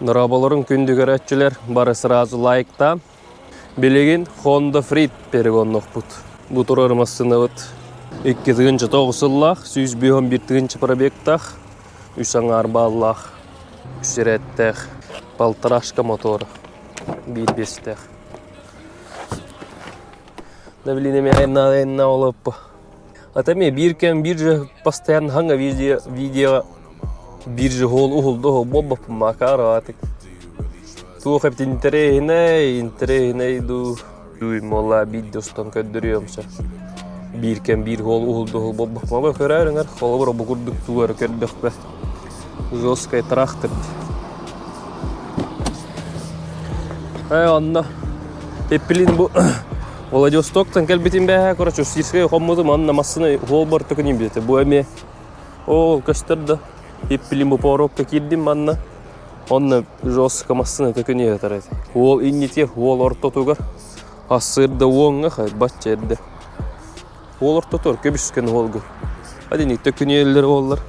Дорооболорун күндү көрөөччүлэр, бары сразу лайктаан. Билигин Honda Freed перегоннуохпут. Бу турар массыынабыт 2 9 сыллаах, 151 тыһыынча пробегтаах, үс аҥаар бааллаах, үс ирээттээх, полторашка мотора, биир биэстээх. Да блин, эмиэ айанна олоппу. А эмиэ биир кэм биир же постоянно хаҥа видео видео биир же уһул уһулду уһул буолбаппын макараатык. Туох эбит интэриэһинэй, интэриэһинэй дуу мола биирдэ устан көрдөрүөм сөп. Биир кэм биир уол уһулду уһул буолбаппын. Көрөөрүҥэр холобура бу курдук тугу эрэ көрдөхпө. Жесткай трактор. Э, онно Эппилин бу Владивостоктан кэлбитим бээһэ, короче, Уссурийскай хоммутум, онно массыына уолбар төкүнүм билэтэ. Бу эмиэ ол көстөр да. Эппилин бу поворотка киирдим манна. Онно жестко массыына төкүнүйэ сытар этэ. Уол иннитиэ, уол ортотугар ассыырда уоҥҥа бачча эрдэ. Уол ортотугар көбүскэн уолга. Один төкүнүйэллэр уоллар.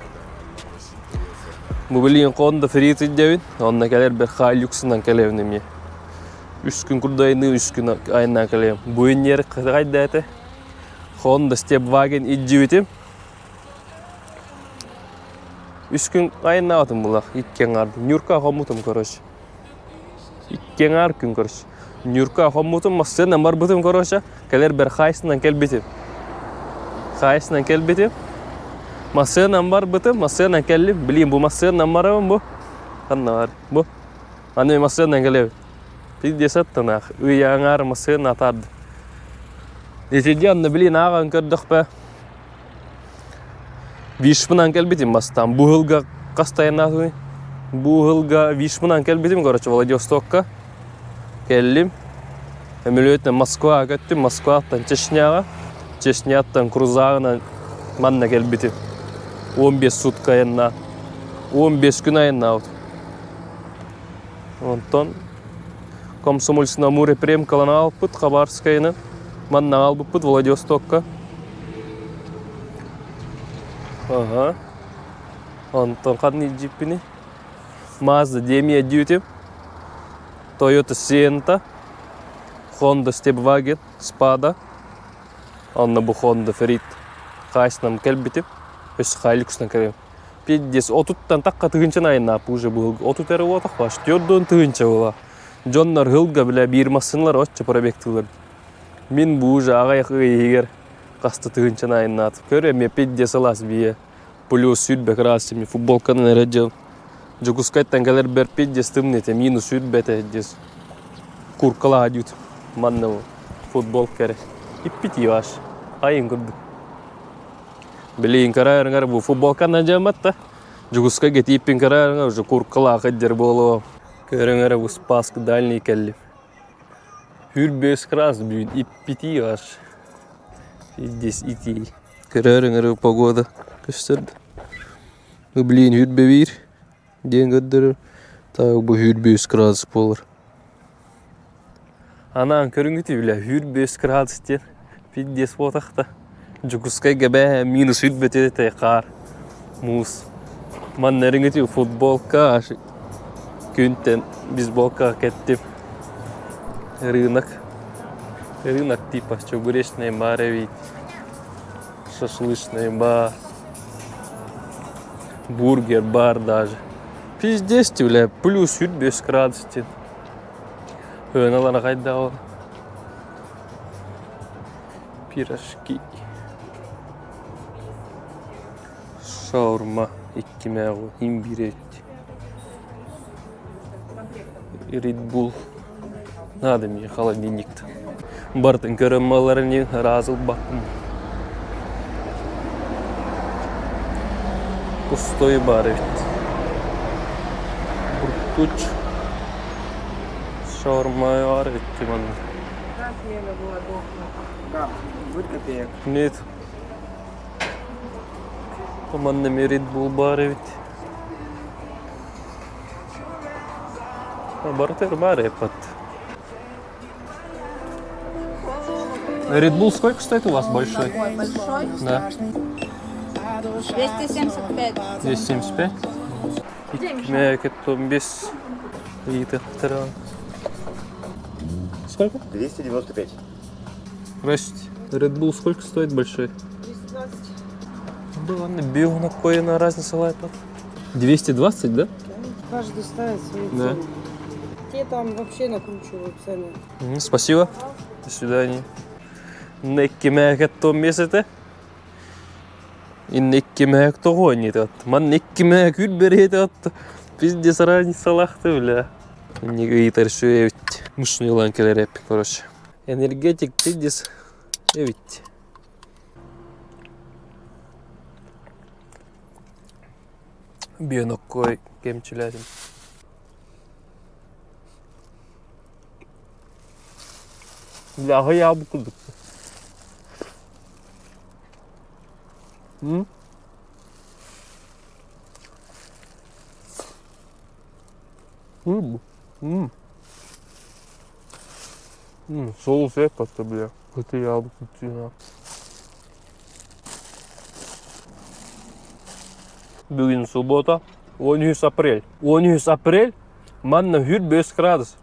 Бу билигин Honda Freed илдьэбин, онно кэлэрбэр Hilux-ынан кэлэбин эмиэ. Үс күн курдук айанныыр, үс күн айаннаан кэлэбин. Бу иннигэр хайда этэ? Honda Stepwagon илдьибитим. Үс күн айаннаабытым булах, икки аҥаар. Нюрка хоммутум, короче. Икки аҥаар күн, короче. Нюрка хоммутум, массыынанан барбытым, короче. Кэлэрбэр Хайсынан кэлбитим. Хайсынан кэлбитим. Массыынанан барбытым, массыынанан кэллим. Блин, бу массыынанан барабын бу. Ханна бар? Бу. Аны массыынанан кэлэбин. Пиздец аттанаах. Ый аҥаар массыына атаардым. Итинди анны блин ааҕан көрдөхпө Вишпынан кэлбитим бастаан. Бу ыһылга хас тайаннаатыный? Бу ыһылга Вишпынан кэлбитим, короче, Владивостокка. Кэллим. Өмүлүөтүнэн Москваҕа көттүм. Москваттан Чечняҕа. Чечняттан крузагынан манна кэлбитим. 15 сутка айаннаан. 15 күн айаннаабытым. Онтон Комсомольск-на-Амуре премкалан аҕалбыппыт Хабаровскайынан. Манна аҕалбыппыт Владивостокка. Ага. Онтон ханна илдьиппиний? Mazda Demio Duty, Toyota Sienta, Honda Stepwagon Spada, онно бу Honda Freed хаайсынан кэлбитим. Өссө Hilux-нан кэлэм. Пиздец, отуттан тахха тыһыынчаны айаннаап уже быһылга. Отут эрэ уотах баш, төрдүөн тыһыынча була. Дьоннор ыһылга бile биир массыыналар оччо пробегтыылар. Мин бу уже аҕыйах ый иһигэр хаста тыһыынчаны айаннаатым. Көр эмиэ пиздец ылаас бие. Плюс сүүрбэ кыраас эми футболканан эрэ дьыл. Дьокуускайтан кэлэрбэр пиздец тымныы этэ, минус сүүрбэ этэ дьиз. Куркалаһа дьүт. Манна футболка эрэ. Иппитии ваш. Айын курдук. Билигин көрөөрүҥэр бу футболканан дьаммат да. Дьокуускайга тиийпин көрөөрүҥэр уже куркалаах иддер буолуо. Көрүҥ эрэ бу Спасск дальний кэллим. Хүрбүөс крас бүгүн иппитии аш. Здесь итии. Көрөөрүҥ эрэ погода көстөр да. Ну блин хүрбэ биир диэн көрдөрөр. Так бу хүрбүөс градус буолар. Анаан көрүҥүтүй бля хүрбүөс градус диэн. Пиздец буотах да. Дьокуускайга бээ минус үрбэтэ этэй хаар, муус. Манна эриҥитий футболка аж күнтэн бейсболка кэттим. Рынок. Рынок типа чебуречный бар эбит, шашлычный бар, бургер бар даже. Пиздец бля, плюс 105 градус диэн. Ыаналара хайдах ол? Пирожки. Шаурма иккимээҕи имбирь Red Bull. Надо мне холодильник-то. Бартын көрөн малларын ыраас ылбаппын. Пустой бар эбит. Буркуч. Шаурма бар эбит манна. Смена была дома. Да, будет копеек. Нет. Манна Red Bull баар эбит. Барытыгар баар эппат. Red Bull сколько стоит у вас большой? Какой большой? Да. 275. 275? Мээкет 15. Ыйытыахтара. Сколько? 295. Здравствуйте. Red Bull сколько стоит большой? 220. Да ладно, био на разница лайпад. 220, да? Каждый ставит свои Да. цены. Те там вообще накручивают цены. Спасибо. До свидания. Некки мээкет месете. Иннекки мээк того не тат. Ман некки мээк үт берет Пиздец разница бля. Не ыйытар эбит. Мышны ылан келер эп, короче. Энергетик пиздец эбит. Бионоккой кемчилэрим. Бля, аһый курдук. М? М. М. М, соус эппата, бля. Это яблоко тина. Бүгүн суббота, 13 апрель. 13 апрель, манна 25 градус.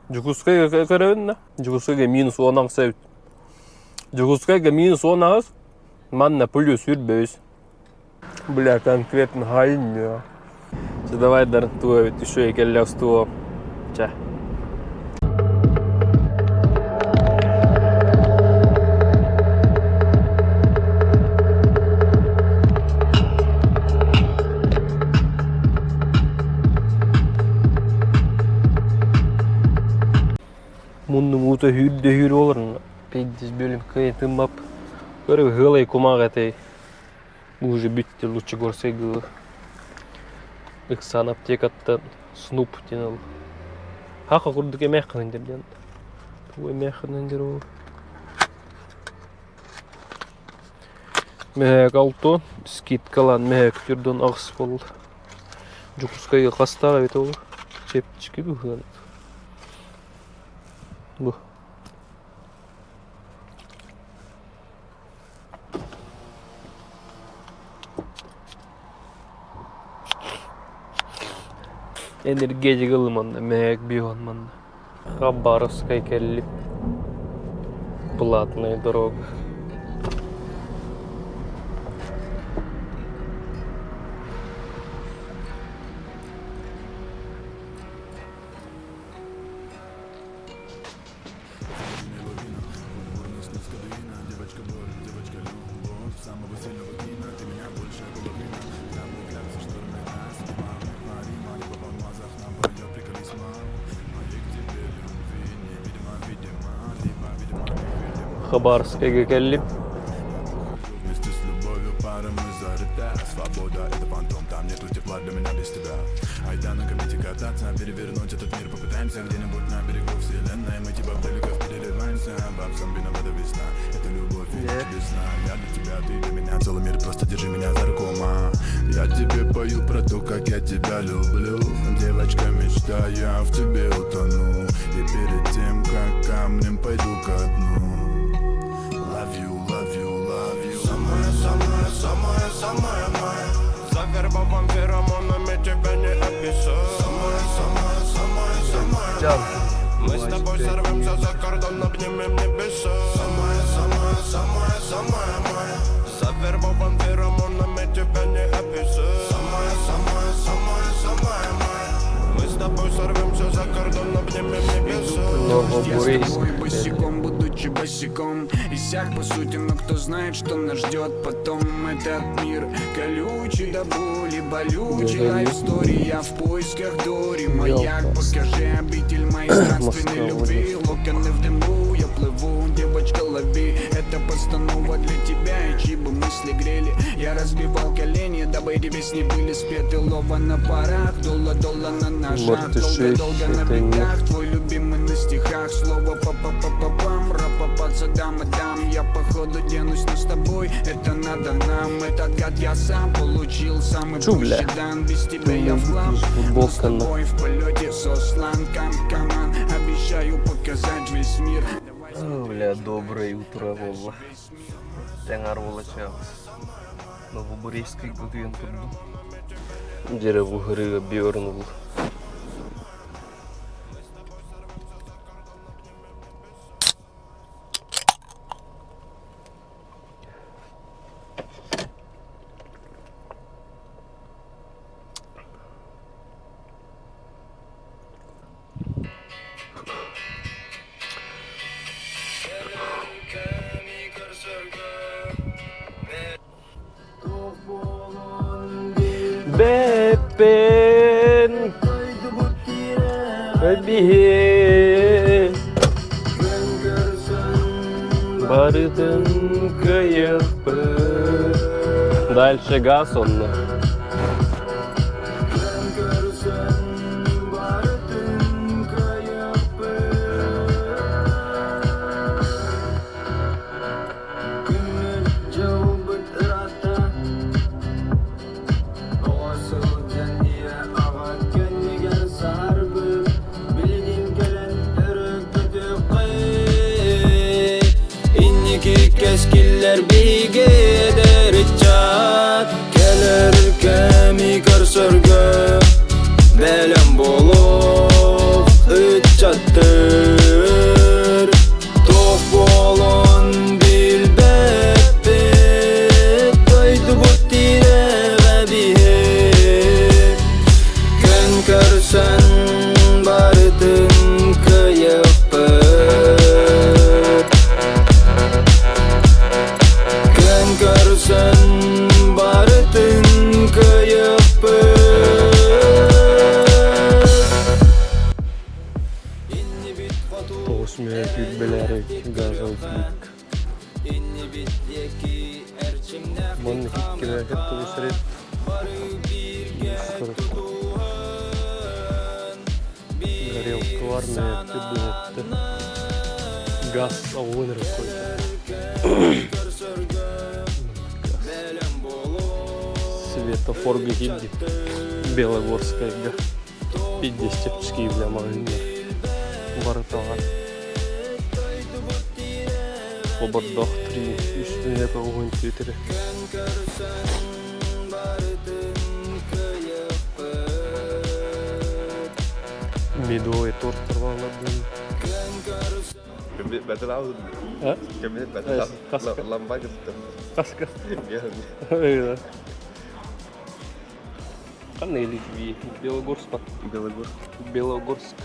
Дьокуускайга көрөбүн да. Дьокуускайга минус 10 эбит. Дьокуускайга минус 10 манна плюс 25. Бля, конкретно хайня. Давай дар туо еще и келлявство. Ча. Муннум уута сүүрдэ сүүрэ олорно. Пиздец бөлүм кыайан тыммап. Көрө ыалай кумаҕа этэй. Уже бүттэ Лучегорскайга Ыксаан аптекаттан Снуп диэн ыл. Хаха курдук эмээххин диэн. Тугу эмээххин диэн ол. Мэһээк алтон скидкалаан мэһээк түрдөн аҕыс буолла. Дьокуускайга хастаах эбит ол чэпчэки быһыыланар. Бу. Энергетик ылыманна, мэһээк биоһун манна. Хабаровскай кэллим. Платная дорога. Хабаровскайга кэллим. Вместе с любовью паром изо рта. Свобода — это фантом, там нету тепла для меня без тебя. Айда на комете кататься, перевернуть этот мир попытаемся. Где-нибудь на берегу вселенной мы типа в далеках переливаемся. Во всем виновата весна, это любовь и чудесна. Я для тебя, ты для меня, целый мир, просто держи меня за руку, ма. Я тебе пою про то, как я тебя люблю. Девочка, мечта, я в тебе утону. И перед тем, как камнем пойду ко дну. Love you, love you, love you. Самая, самая, самая, самая моя. Завербован феромонами, тебя не описать. Самая, самая, самая, самая Чан. моя. Мы с тобой сорвемся за кордон, обнимем небеса. Самая, самая, самая, самая моя. Завербован феромонами, тебя не описать. Самая, самая, самая, самая моя. Мы с тобой сорвемся за кордон, обнимем небеса. Я с Новобурейск. тобой босиком, будучи босиком. Иссяк, по сути, но кто знает, что нас ждет потом. Этот мир колючий до боли, болючий. Дежавю. Life story, я в поисках Дори. Маяк, покажи обитель моей странственной Москва, любви. Локоны в дыму, я плыву, девочка, лови. Это постанова для тебя, и чьи бы мысли грели. Я разбивал колени, дабы эти песни были спеты. Лова на парах, дола-дола на ножах. Мартышевич, Долго-долго на это не- бегах. Твой любимый на стихах. Слово па-па-па-па-пам, ра-па-па, дам и дам. Я походу денусь, но с тобой это надо нам. Этот гад я сам получил, самый Чу, бля? пуще дан. Без тебя я в хлам. Футболка Но с тобой в полете сослан. Come, come on, обещаю показать весь мир. Давай О, Бля, доброе утро, Вова. Тэҥар буолачаҕыс. Новобурейскай утуйан турдум. Дерево горы обернул. Билбэппин Биһи барытын кыайыахпыт. Дальше газ онно. Күммүт-дьылбыт ыраатта, оҕо сылдьан ийэ-аҕа кэннигэр саһарбыт, билигин кэлэн өрө көтүөххэй. Инники кэскиллэр биһиги эдэр ыччат, кэлэр кэми көрсөргө бэлэм буолуох ыччаттар. Туох буолуон билбэппит, дойдубут тирэҕэ биһик. Күн көрсөн барытын кыайыахпыт. Күн көрсөн барытын кыайыахпыт. Тоҕус мүнүүт бэлээри газовый плитка. Манна иккилээхит тубусарит горелкалар мээтти быһытты газ оҕуон эрэ койда. Светофорга киирдим Белогорскайга. Пятьдесят бля маҕаһыыннар барытаҕа обордоох три үстүнэ тоҕуһун түөтэрэ медовый торт торбааллар Хаска. Ханна Литвии? Белогорск. Белогорск. Белогорск.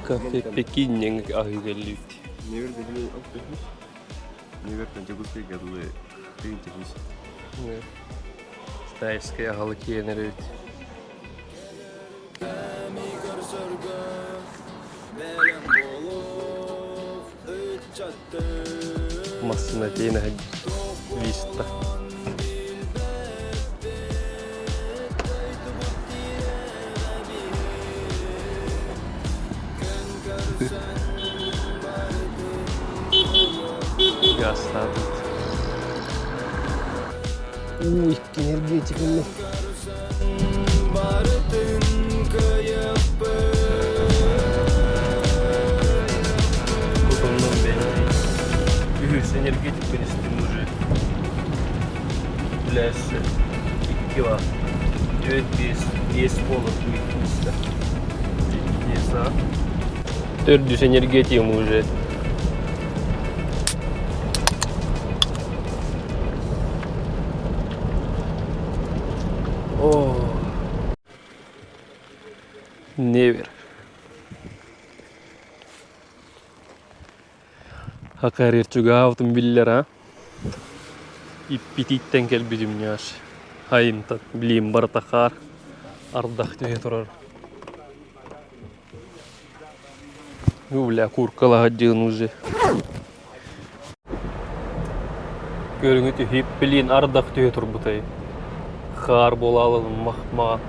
Кафе Пекин диэн аһыы кэллибит. Невер дегили алпехис. Невер Дьокуускай кэлли тыын техис. Стайскай аһалы киэнэр эбит. Массыына тиэнэ Виста. Газтаабыт. Уу, икки энергетиканы. Кутуннум бензин. Үһүс энергетикпин истим уже. Бляші. 2 кило. 4, 5, 5 болот иккинчи. Пиздец, Төрдүс энергетигим уже. О. Невер. Хакарир чугаабытын биллэр а. Иппититтэн кэлбитим ньааш. Хайынтан билиим барыта хаар ардах түһэ турар. Ну, бля, куркалаһа дьыын уже. Көрүҥү түһүп, билин ардах түһэ турбутай. Хаар буолаалын мах-маҕан.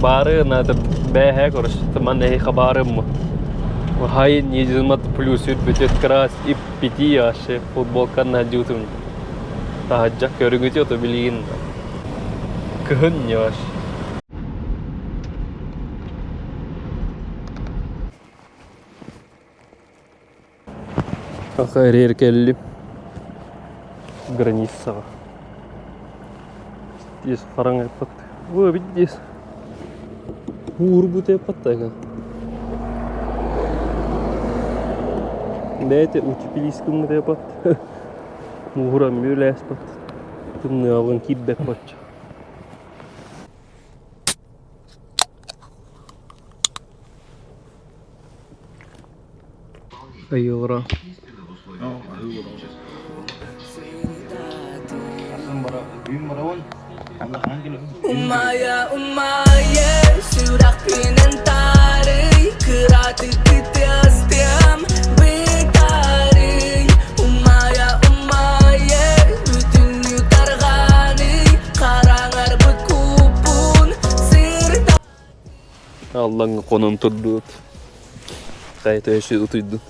Баары надо бээһэ короче, ман эһи хабаарым. Хай нежимат плюс бүтөт крас и пяти аше футболкан надютум. Таһаджа көрүҥүтү ото билигин. Кыһын ньаш. Аха кэллим границаҕа. Здесь хараҥа эппат. Ой, здесь уурбут эппат ага. Бэйэтэ утепилискыммыт эппат. Мууһуран мүлээспат. Тымныаҕын киирбэт бачча. Айыгыра. Умайа, умайа, сүрэхпинэн таарый, кыратык кытыастыам бытаарый. Умайа, умайа, бүтүннүү тарҕаный, хараҥарбыт куппун сырда. Аллаҥҥа хонон турдубут. Хайа өссө утуйдун.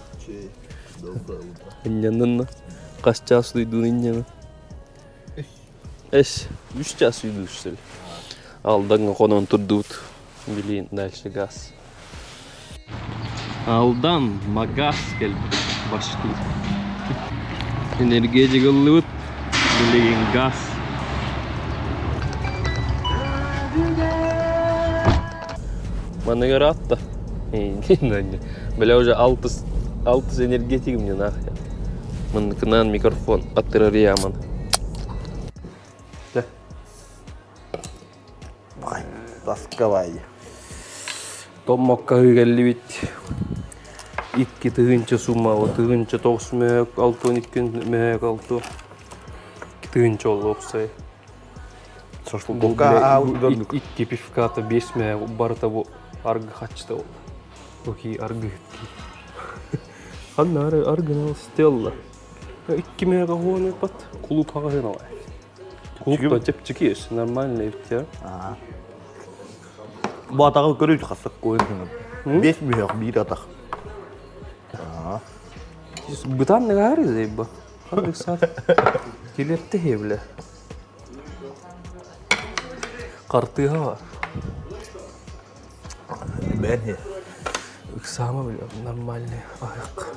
Инньэннэн хас чаас утуйдун инньэнэн. Эс, үс час үйдүү что ли? Алдаҥҥа хонон турдубут. Блин, дальше газ. Алдан Магаз кэлбит башкир. Энергетик ыллыбыт, билигин газ. Маныгар атта. Бля, уже алтыс, алтыс энергетик мне нахрен. Мынныкынан микрофон аттырар яман. Баскабай. Томмокко кэллибит. Икки тыһыынча сумма, тыһыынча тоҕус мөһөөк, алты он икки мөһөөк алты. Икки тыһыынча ол уопсай. Шашлыка Икки пивката бес мөһөөк барыта бу аргы хаччыта ол. Окей, аргы. Ханна аргы стелла. Икки мөһөөк оһуон ыппат. Кулууп хаҕаһын алай. Клуб чэпчэки өссө нормально эбит Бу атаҕы көрүч хасык куйун Бес мүһөх биир атах. Бытан нагаары зайба. Ханнык саат. Килерте хевле. Картыга бар. Бен Ыксаама бля, нормальный аяк.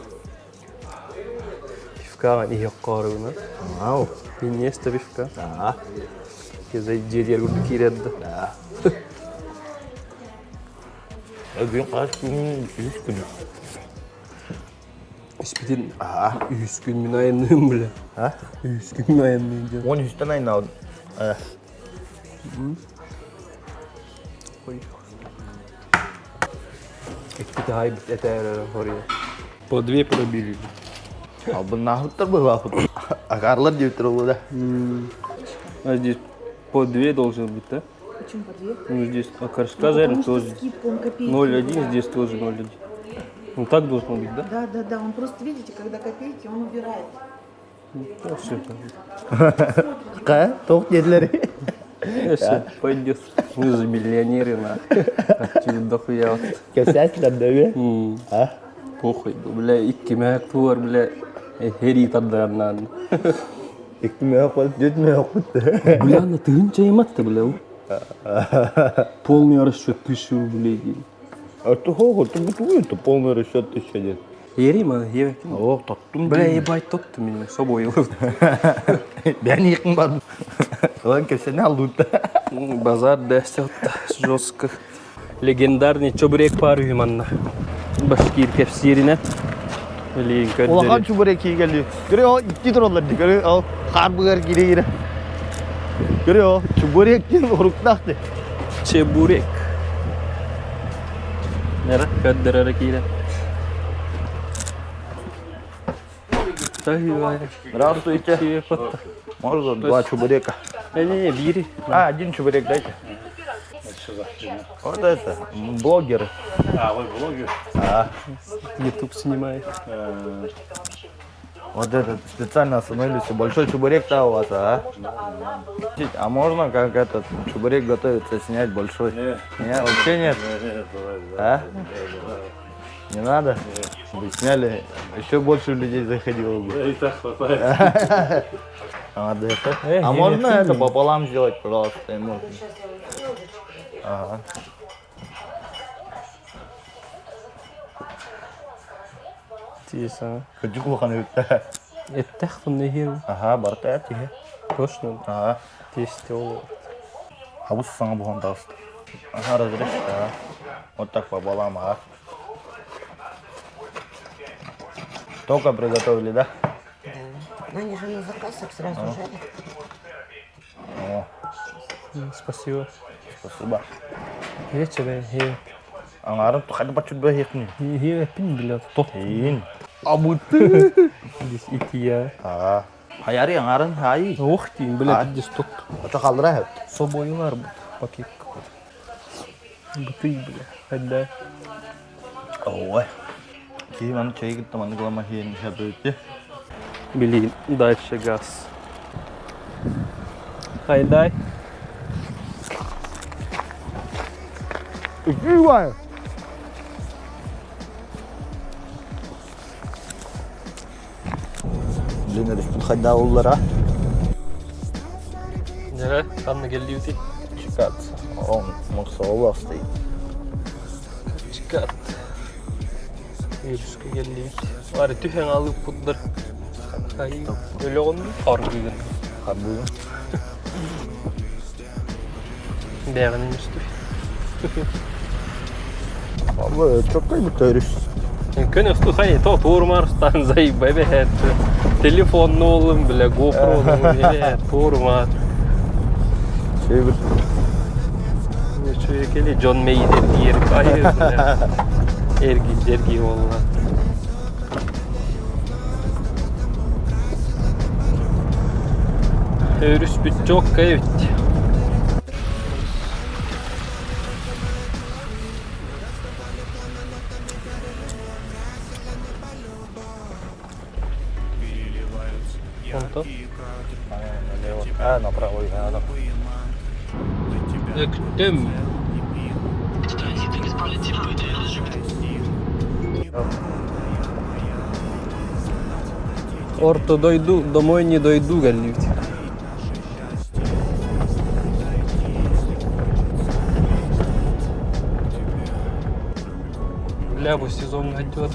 Пивкаҕа иһиэххэ Ау. Инньиэстэ пивка. Аа. Кезей дьиэтигэр курдук киирэр да. Да. Бүгүн хас күн үһүс күнү. Испитин Аа. үһүс күн мин айанныым бля. А? Үһүс күн мин айанныым диэн. Он үһүстэн айнаабын. Ой. Иккитэ хайбыт этээр хоруйа. По две пробили. Албыннаахыттар быһылаахыт. Акаарлар диэбиттэр ол да. А здесь по две должно быть, да? Почему по две? Ну здесь окорочка Ну, жарим потому что тоже скидку он копейки 0,1, убирает. здесь тоже 0,1. Ну так должно быть, да? Да, да, да, он просто, видите, когда копейки, он убирает. Да, все. Ка? Тоқ диэтилэр. Все, пойдет. Мы же миллионеры, на. Чего дохуя. Кэсээтлэр да А? Похуй, бля, икки мэк туар, бля, хери тардарнан. Икки мөөх бол, жүт мөөх Бля, на тыгынча ематты, бля. Полный расчет 1000 рублей. А то хо, то бутуй, это полный расчет тысяча дед. Ери ма, ебек. О, тоттум. Бля, ебать, тот меня собой. Бән якын бар. Лан кесене алды. Базар дәстет жестко. Легендарный чебурек пар манна. Башкир кепсирine. Блин, Улахан чебурек кийгели. Көрө о, икки тураллар ди. Көрө о, хар бугар кире кире. Көрө о, чебурек диэн уруктаах ди. Чебурек. Нера, көддөрөр кире. Здравствуйте. Можно два чебурека? Не-не-не, бири. А, один чебурек дайте. Вот это, блогеры. А, вы блогер? Ютуб снимает. Вот этот специально остановились. Большой чебурек-то у вас, а? А можно как этот чебурек готовится снять большой? Нет. Нет, вообще нет? Нет, давай, А? Не надо? Бы сняли, еще больше людей заходило бы. Да и так хватает. А, да, это? Э, А я можно не это пополам сделать, пожалуйста? Можно. Ага. Тиса. Хочу кухонный. Эттэх нехир. Ага, барта тихе. Точно. Ага. Тесте ол. Хабыс саңа бухан тағысты. Ага, разрежь, ага. Вот так пополам, ага. Только приготовили, да? Да. Ну, они же на заказ их сразу жарят. О, Спасибо. спасибо. Вечер хе. Аңарын тухады бачут бәхекни. Хе пин блядь. Тот. Ин. Абуты. Здесь ития. Ага. Хайари аҥарын хаайыы. Ох диин, бля, пиздец тут. Ото халлара хэт. Собойулар бут, пакет какой-то. Бытый, бля, хайда. Ой. Киһи маны чайы кытта маннык ылама иһиэн сөбүтэ. Блин, дальше газ. Хайдай. Үгүй. Блин, өрүспүт хайдаа уллара. Дьэ, ханна кэллибитий? Чикат. Он моксоолох стоит. Чикат. Өрүскэ кэллибит. Бары түһэн алыппыттар. Өлөҕүн харгыгын. Харгыгын. Бэҕин үстү. Абы чоккай бу өрүс. Күн усту хай то туурмарстан заеб эбэт. Телефон олым бля, GoPro эбэт туурмар. Сөйбүт. Үчүгэй кели Джон Мейдер диир айы бля. Эрги дерги болла. Өрүспүт чоккай эбит. Онтон? А, направо, а, Өктөм. Орто дойду, домой не дойду кэллибит. Бля, бу сезонга идет.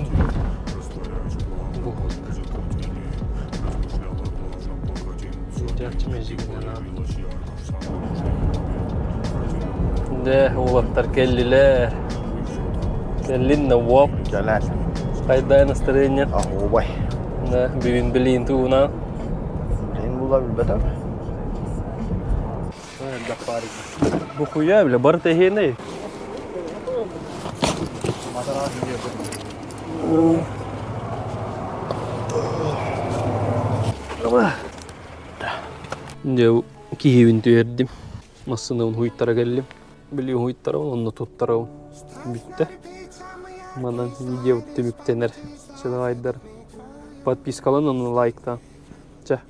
Бу Дэ, уолаттар кэллилэр. Кэллин уоп. Кэлэр. Хайдай настроение? Оһуобай. Да, бүгүн билиин тугунан. Билиин була билбэтим. Бу хуя, бля, бар тэһиэнэй. Дьэ, киһибин түһэрдим. Массыынабын хуйтара кэллим. Били уһуйтарабын, онно туттарабын. Бүттэ. Манан видео түмүктэнэр. Чыдаайдар. Подпискалан, онно лайктаан. Чэ.